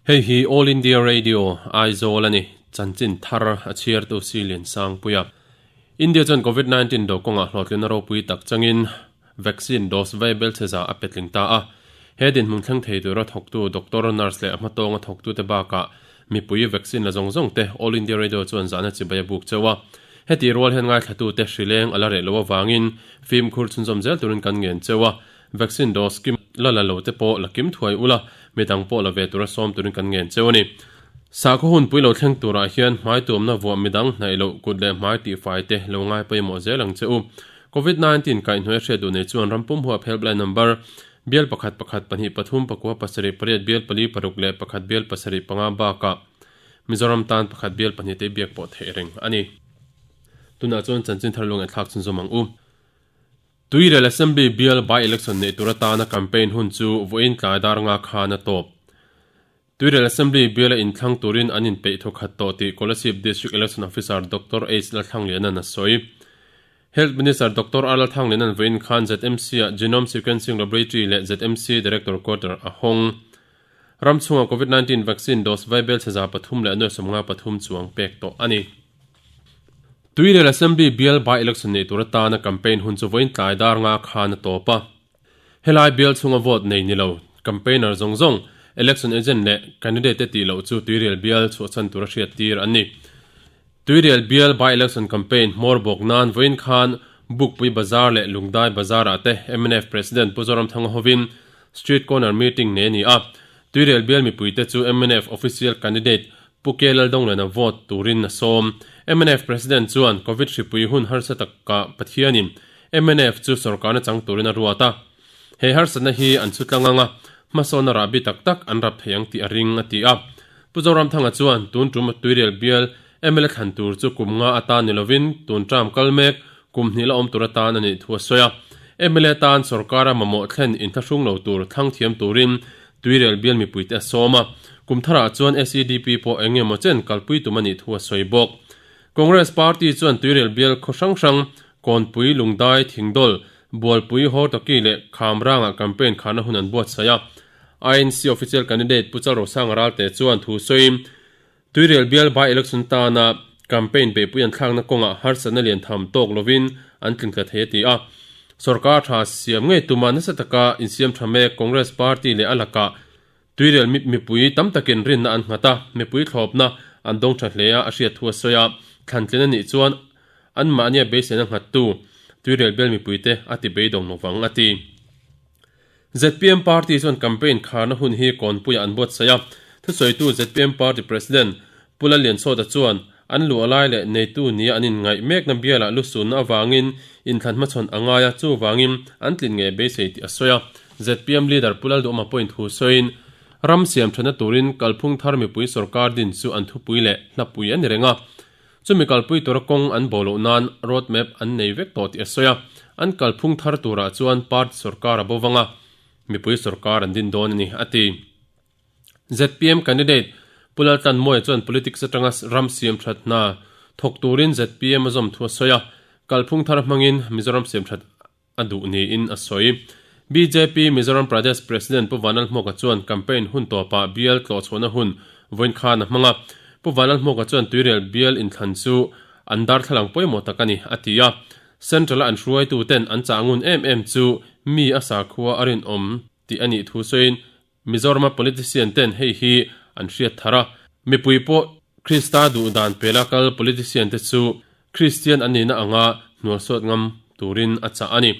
Hei hi All India Radio, Aizawl a ni. Chanchin thar a chhiartu Si Liansangpuia. India chuan Covid 19 do kawngah hlawhtlinna ropui tak changin vaccine dose vai belchheza a petling ta a. He dinhmun thleng thei tura thawktu doctor, nurse leh a hmatawnga thawktute bakah mipui vaccine la zawng zawng te All India Radio chuan zahna chibai a buk cheu a. Heti rual hian ngaithlatute hrileng a la reh loh avangin fimkhur chhunzawm zel turin kan ngen cheu a. Vaccine dose kim la la lo te pawh la kim thuai ula, midang pawh la ve tura sawm turin kan ngen cheu a ni. Sakhaw hunpui lo thleng turah hian hmai tuamna vuah midang hnaih loh kut leh hmai tihfai te lo ngai pawimawh zel ang che u. Covid 19 kaihhnuai hriat duh nei chuan ram pum huap helpline number bial pakhat pakhat pahnih pathum pakua pasarih pariat bial pali paruk leh pakhat bial pasarih panga bakah Mizoram tan pakhat bial pahnih te biak pawh theih reng a ni. Tunah chuan chanchin thar lung enthlak chhunzawm ang u. Tuirel Assembly bial by-election neih tur atana campaign hun chu vawiin tlai dar nga khan a tawp. Tuirel Assembly biala inthlang turin an inpeih thawkhat tawh tih Kolasib District Election Officer Doctor H Lalthlangliana'n a sawi. Health Minister Doctor R Lalthangliana'n vawiin khan ZMC-ah Genome Sequencing Laboratory leh ZMC Director Quarter a hawng. Ram chhunga Covid 19 vaccine dose vaibel chheza 353 chuang pek tawh a ni. Tuirel Assembly bial by-election neih tur atana campaign hun chu vawiin tlai dar nga khan a tawp a. Helai bial chhunga vote nei ni lo campaigner zawng zawng, election agent leh candidate te tih loh chu Tuirel bial chhuahchhan tura hriat tir an ni. Tuirel bial by-election campaign hmawr bawk nan vawiin khan Bukpui Bazar leh Lungdai Bazar ah te mnf President Pu Zoramthanga hovin Street Corner Meeting nei a ni a. Tuirel bial mipuite chu mnf official candidate Pu K Laldonglena vote turin a sawm. Mnf President chuan Covid hripui hun harsa takah Pathianin mnf chu sorkarna chang turin a ruat a. He harsatna hi an chhu tlang anga hmasawnna rahbi tak tak an rap thei ang tih a ring, a ti a. Pu Zoramthanga chuan tun tum Tuirial bial mla thlan tur chu kum nga atan ni lovin tun term kal mek kum hnih la awm tur atan a nih thu a sawi a. Mla tan sorkara mamawh thlen inthlahrung lo tur thlang thiam turin Tuirel bial mipuite a sawm a, kum tharah chuan SEDP pawh eng emaw chen kalpui tum a nih thu a sawi bawk. Congress party chuan Tuirel bial khaw hrang hrang, Kawnpui, Lungdai, Thingdawl, Bualpui, Hortoki leh Khamrangah campaign kharna hun an buatsaih a. INC official candidate Pu Chalrosanga Ralte chuan thu sawiin, Tuirel bial by-election tana campaign beihpui an thlakna kawngah harsatna lian tham tawk lovin an tling tla thei a ti a. Sorkar tha siam ngei tuma nasa taka insiam tha mek Congress party leh a lakah Tuirel mipui tam takin rinna an nghat a, mipui thlawpna an dawng tha hle a a hriat thu a sawi a. Thlantlin a nih chuan anmahnia beiseina nghattu Tuirel bial mipuite a ti beidawng lovang a ti. Zpm party chuan campaign kharna hun hi Kawnpuiah an buatsaih a, thusawitu zpm party president Pu Lalliansawta chuan an luah lai leh neitu nia an inngaih mekna bialah lusunna avangin inthlan hmachhawn a ngai a, chuvangin an tlin ngei beisei tih a sawi a. Zpm leader Pu Lalduhawma pawhin thu sawiin, Ram siam thatna turin kalphung thar mipui sorkar din chu an thupui leh hlapui a ni reng a. Chumi kalpui tura kawng an bo loh nan road map an nei vek tawh tih a sawi a, an kalphung thar turah chuan party sorkar a bo vang a, mipui sorkar an din dawn a ni, a ti. Zpm candidate Pu Laltlanmawia chuan politics atanga ram siam that hna thawk turin zpm a zawm thu a sawi a, kalphung thar hmangin Mizoram siam that a duh niin a sawi. Bjp Mizoram Pradesh President Pu Vanlalhmuaka chuan campaign hun tawpah bial tlawhchhuahna hun vawiin khan a hmang a. Pu Vanlalhmuaka chuan Tuirial bial inthlan chu an darthlalang pawimawh tak a ni, a ti a. Central-a an hruaituten an chah ngun em em chu mi a sakhua a rinawm tih a nih thu sawiin Mizorama politician ten hei hi an hriat thar a, mipui pawh Krista duh dan pela kal politician te chu Kristian an nihna anga hnualsuat ngam turin a chah a ni.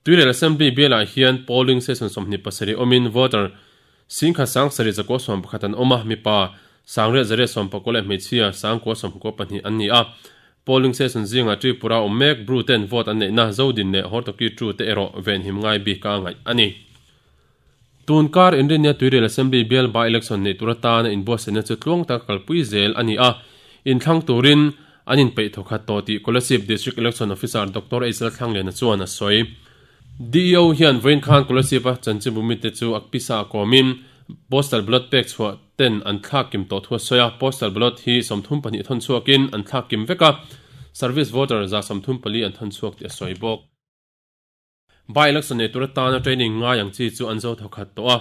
Tuirel Assembly bialah hian polling station 27 awmin voter singkhat sangsarih zakua sawmpakhat an awm a, mipa sangriat zariat sawmpakua leh hmeichhia sangkua sawmkua pahnih an ni a. Polling station zingah Tripura awm mek Bru ten vote an neihna Zodin leh Hortoki Tru te erawh venhim ngai bik a ngaih a ni. Tun kar Inrinnia Tuirial Assembly bial by-election neih tur atana inbuatsaihna chu tluang taka kalpui zel a ni a, inthlang turin an inpeih thawkhat tawh tih Kolasib District Election Officer Doctor H Lalthlangliana chuan a sawi. DEO hian vawiin khan Kolasib-a chanchinbumite chu a pisa a kawmin Postal Ballot pek chhuah ten an thlak kim tawh thu a sawi a, Postal Ballot hi 32 thawn chhuakin an thlak kim vek a, Service Voter 34 an thawn chhuak tih a sawi bawk. By-election nei tur atana training ngai ang chi chu an zo thawkhat tawh a.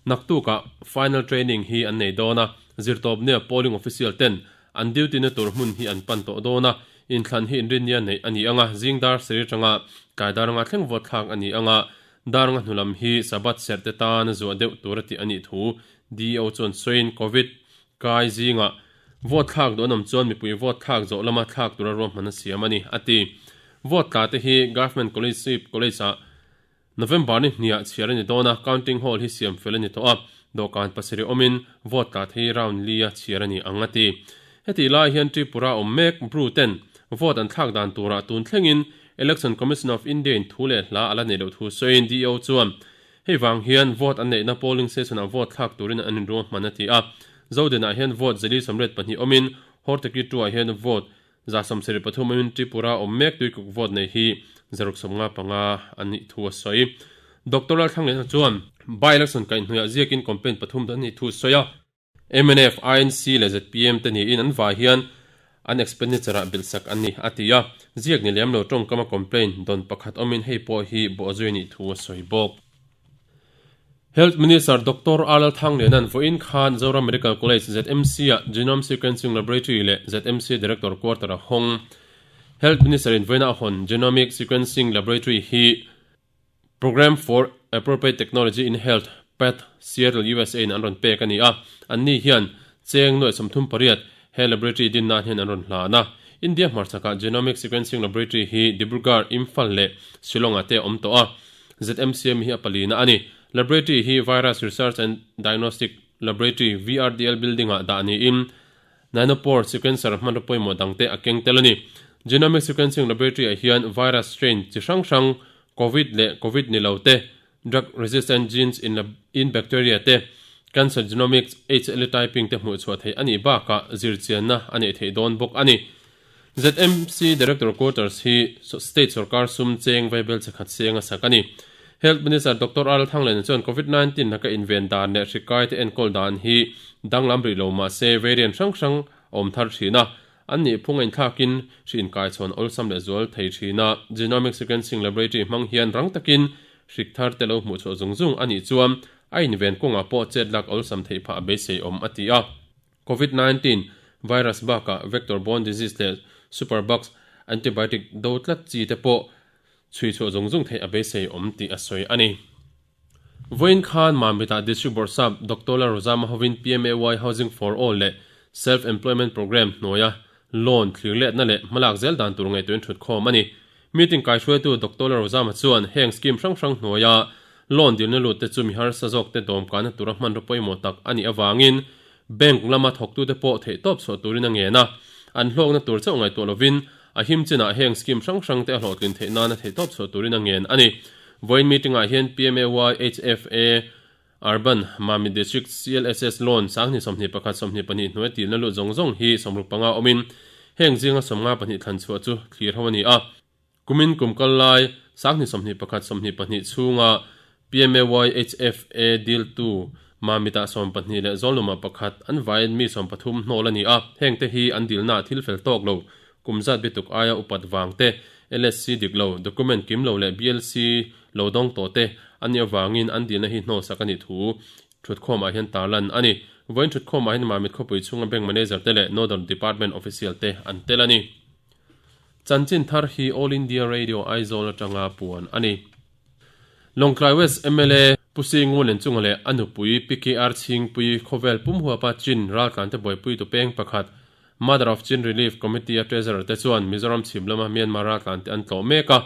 Naktukah final training hi an nei dawn a, zirtawpnia polling official ten an duty na tur hmun hi an pan tawh dawn a, inthlan hi inrinnia neih a ni ang a, zing dar sarih atanga tlai dar anga thleng vote thlak a ni ang a, dar anga hnulam hi Sabbath serh te tan zuah deuh tur a tih a nih thu DEO chuan sawiin Covid kai zingah vote thlak duh an awm chuan mipui vote thlak zawh lama thlak tura ruahman a siam a ni, a ti. Vote tla te hi Government College College ah November ni hniah chhiar a ni dawn a, counting hall hi siam fel a ni tawh a, dawhkan pasarih awmin vote tla thei round li a chhiar a ni ang a ti. Hetih lai hian Tripura awm mek Bru ten vote an thlak dan turah tun thlengin Election Commission of India in thu leh hla a la neih loh thu sawiin DO chuan hei vang hian vote an neihna polling station ah vote thlak turin an inruang hman a ti a. Zodin ah hian vote 432 awmin Hortaki 2 ah hian vote 173 awmin Tripura awm mek tuikuk vote nei hi 155 an nih thu a sawi. Doctor Lalthlangliana chuan by-election kaihhnuaiah ziakin complaint pathum dan nih thu a sawi a. Mnf, INC leh zpm te niin an vai hian an expenditure-ah bilhsak an ni, a ti a. Ziak ni lem lo tawngkama complaint dawn pakhat awmin hei pawh hi bawhzui a nih thu a sawi bawk. Health Minister Doctor Arlal Thangliana'n vawiin khan Zoram Medical College, ZMC, ah Genome Sequencing Laboratory leh ZMC Director Quarter a hawng. Health Minister-in vawiina a hawn Genomic Sequencing Laboratory hi Program for Appropriate Technology in Health, PATH, Seattle, USA in an rawn pek a ni a. Anni hian cheng nuaih 38 he laboratory din nan hian an rawn hlan a. India hmarchhakah Genomic Sequencing Laboratory hi Dibrugarh, Imphal leh Shillong-ah te a awm tawh a. ZMCM hi a palina a ni. Laboratory hi Virus Research and Diagnostic Laboratory, VRDL, building-ah dah niin Nanopore sequencer hmanraw pawimawh dangte a keng tel a ni. Genomic Sequencing Laboratory-ah hian virus strain chi hrang hrang, Covid leh Covid ni lo te, drug resistant genes in in bacteria te, cancer genomics, HLA typing te hmuh chhuah theih a nih bakah zirchianna a neih theih dawn bawk a ni. ZMC Director Quarters hi State sorkar sum cheng vaibel che khat seng a sak a ni. Health Minister Doctor Arl Thanglena chuan Covid 19 laka inven dan leh hri kaite enkawl dan hi danglam rih lo mah se variant hrang hrang a awm thar thin a, an nih phung a inthlakin hri inkaichhawn awlsam leh zual thei thin a. Genomic Sequencing Laboratory hmang hian rang takin hrik thar te lo hmuh chhuah zung zung a nih chuan a inven kawngah pawh chet lak awlsam theih phah a beisei awm a ti a. Covid 19 virus bakah vector borne disease leh superbugs, antibiotic do tlat chi te pawh chhui chhuah zung zung theih a beisei awm tih a sawi a ni. Vawiin khan Mamit-ah District Bawrhsap Doctor Lalrozama hovin PMAY Housing for All leh Self Employment Programme hnuaia loan thlir letna leh hmalak zel dan tur ngaihtuahin thutkhawm a ni. Meeting kaihruaitu Doctor Lalrozama chuan heng scheme hrang hrang hnuaia loan dilna lut te chu mi harsa zawkte dawmkana tura hmanraw pawimawh tak a nih avangin Bank lama thawktute pawh theihtawp chhuah turin a ngen a, an hlawkna tur chauh ngaihtuah lovin a him chinah heng scheme hrang hrangte a hlawhtlin theih nana theihtawp chhuah turin a ngen a ni. Vawiin meeting-ah hian PMAY, HFA, Urban, Mamit District CLSS Loan 2021, 22 hnuai tilna lut zawng zawng hi 65 awmin heng zinga 52 thlan chhuah chu thlir ho a ni a. Kumin kum kal lai 2021, 22 chhunga PMAYHFA diltu Mamitah 12 leh Zawlnumah pakhat an vaiin mi 13 hnawl a ni a, hengte hi an dilnaah thil fel tawk lo, kum zat bituk aia upat vang te, LSC dik lo, document kim lo leh BLC lo dawng tawh te a nih avangin an dilna hi hnawlsak a nih thu thutkhawmah hian tarlan a ni. Vawiin thutkhawmah hian Mamit khawpui chhunga Bank Manager te leh Northern Department official te an tel a ni. Chanchin thar hi All India Radio Aizawl atanga puan a ni. Lawngtlai West mla Pu Singu Lenchunga leh a nupui PKR Chhingpui khawvel pum huapa Chin raltlante buaipuitu peng pakhat Mother of Chin Relief Committee a Treasurer te chuan Mizoram chhim lama Myanmar raltlante an tlawh mek a.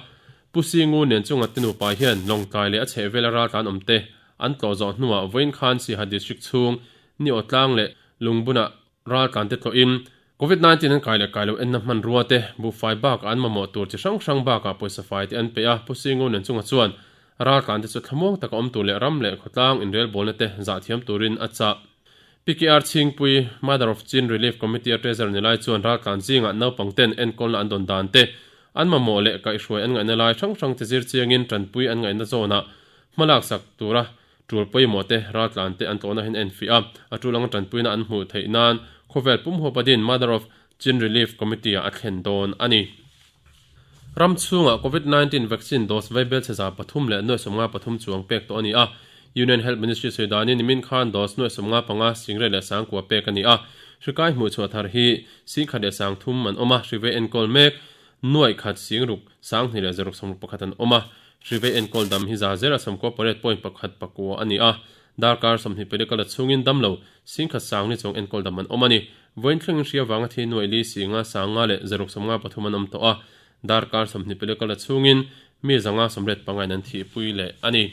Pu Singu Lenchunga te nupa hian Lawngtlai leh a chhehvela raltlan awmte an tlawh zawh hnuah vawiin khan Siaha District chhung Niawhtlang leh Lungbunah Raltlante tlawhin Covid 19 an kai leh kai loh enna hmanrua te, buhfai bakah an mamawh tur chi hrang hrang bakah pawisa fai te an pe a, Pu Singo nen chunga chuan raltlante chu thlamuang taka awm tur leh ram leh khawtlang inrelbawlna te zahthiam turin a chah. PKR Chhingpui, Mother of Chin Relief Committee a Treasurer ni lai chuan raltlan zingah naupang ten enkawlna an dawn dan te, an mamawh leh kaihhruai an ngaihna lai hrang hrang te zir chiangin tanpui an ngaihna zawnah hmalak sak tura Tul pawimawh te, raltlan te an tlawhna hian a enfiah a, a tul anga tanpuina an hmuh theih nan khawvel pum huapa din Mother of Chin Relief Committee ah a thlen dawn a ni. Ram chhungah Covid 19 vaccine dose vaibel chhe 353 chuang pek tawh a ni a, Union Health Ministry sawi danin nimin khan dose nuai 55 singret leh sangkua pek a ni a. Hri kai hmuh chhuah thar hi singkhat leh sangthum an awm a, hri vei enkawl mek nuai khat singruk sanghnih leh zaruk 61 an awm a. Hri vei enkawl dam hi za zela 98 point pakhat pakua a ni a. Darkar 20 peli kala chhungin damlo singkhat sangni chuang enkawl dam an awm a ni. Vawiin thlengin hri avanga thi nuai li singa sanga leh zaruk 53 an awm tawh a. Darkar 20 peli kala chhungin mi zanga 85 in an thihpui leh a ni.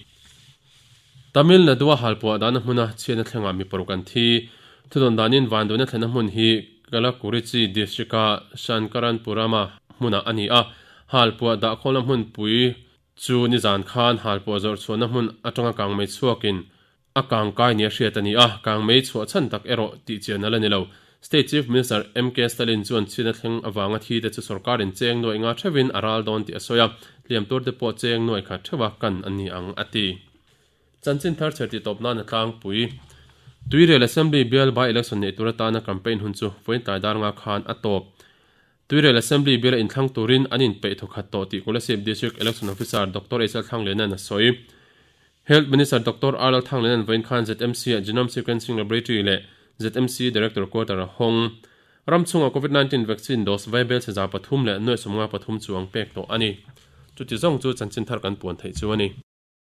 Tamil Nadu-a halpuah dahna hmuna chhiatna thlengah mi paruk an thi. Thudawn danin vanduaina thlenna hmun hi Kallakurichi district-a Shankaranpuram-a hmunah a ni a. Halpuah dahkhawlna hmunpui chu nizan khan halpuah zawrh chhuahna hmun atanga kangmei chhuakin a kangkai nia hriat a ni a, kangmei chhuah chhan tak erawh tihchian a la ni lo. State Chief Minister MK Stalin chuan chhiatna thleng avanga thi te chu sorkarin cheng nuaih nga theuhin a ral dawn tih a sawi a, hliam tur te pawh cheng nuaih khat theuha kan a ni ang a ti. Chanchin thar chher tih tawp nan a tlangpui. Tuirial Assembly bial by election neih tur atana campaign hun chu vawiin tlai dar nga khan a tawp. Tuirial Assembly biala inthlang turin an inpeih thawkhat tawh tih Kolasib District Election Officer Doctor H L Thanglena'n a sawi. Health Minister Doctor R L Thanglena'n vawiin khan ZMC ah Genome Sequencing Laboratory leh ZMC Director Quarter a hawng. Ram chhungah Covid 19 vaccine dose vaibel chhe 353 chuang pek tawh a ni. Chuti zawng chu chanchin thar kan puan theih chu a ni.